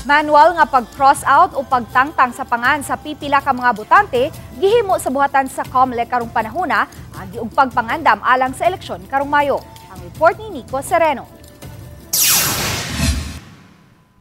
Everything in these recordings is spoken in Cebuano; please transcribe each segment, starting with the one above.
Manual nga pag-cross out o pagtangtang sa pangan sa pipila ka mga botante gihimo sa buhatan sa COMELEC karong panahona agi og pagpangandam alang sa eleksyon karong Mayo. Ang report ni Nico Sereno.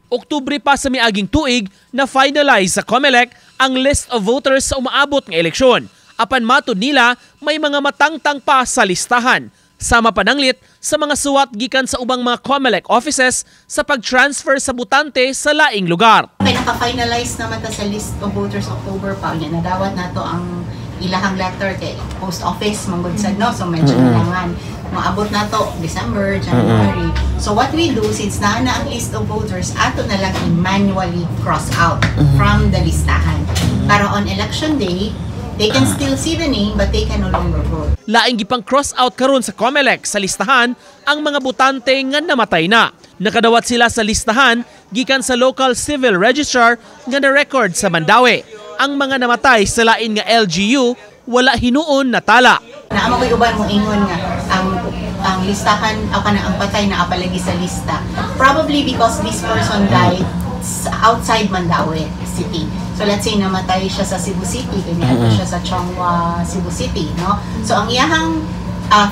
Oktubre pa sa miaging tuig na finalize sa COMELEC ang list of voters sa umaabot nga eleksyon. Apan matud nila, may mga matangtang pa sa listahan. Sama pananglit sa mga suwat gikan sa ubang mga COMELEC offices sa pag-transfer sa botante sa laing lugar. Kay naka-finalize naman ta sa list of voters October pa unya nadawat nato ang ilahang letter kay post office manggod sad, no? So medyo nalangan maabot nato December, January. So what we do, since naa na ang list of voters, ato na lang i-manually cross out from the listahan para on election day they can still see the name but they can no longer vote. Laing gipang cross out karon sa COMELEC sa listahan ang mga botante nga namatay na. Nakadawat sila sa listahan gikan sa local civil registrar nga na-record sa Mandaue. Ang mga namatay sa lain nga LGU, wala hinuon natala. Naa man koy uban mo ingon nga ang listahan o kanang ang patay naa pa lagi sa lista. Probably because this person died outside Mandaue City. So let's say namatay siya sa Cebu City, kanya siya sa Chong Hua, Cebu City, no? So ang iyahang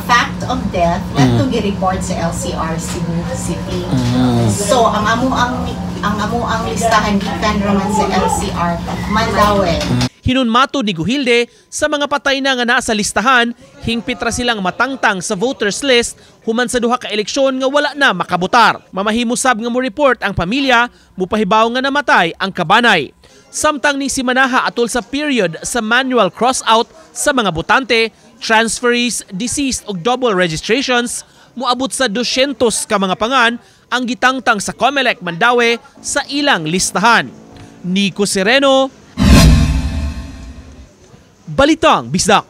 fact of death ngadto gi-report sa LCR Cebu City. So ang amo ang listahan gikan raman sa LCR Mandaue. Hinuon matod ni Gujilde, sa mga patay na nga naa sa listahan, hingpit ra silang matangtang sa voters list human sa duha ka eleksyon nga wala na makabotar. Mamahimo sab nga mo report ang pamilya, mupahibaw nga namatay ang kabanay. Samtang ni simanaha atol sa period sa manual cross-out sa mga botante, transferees, deceased ug double registrations, moabot sa 200 ka mga pangan ang gitangtang sa COMELEC Mandaue sa ilang listahan. Nico Sereno, Balitang Bisdak.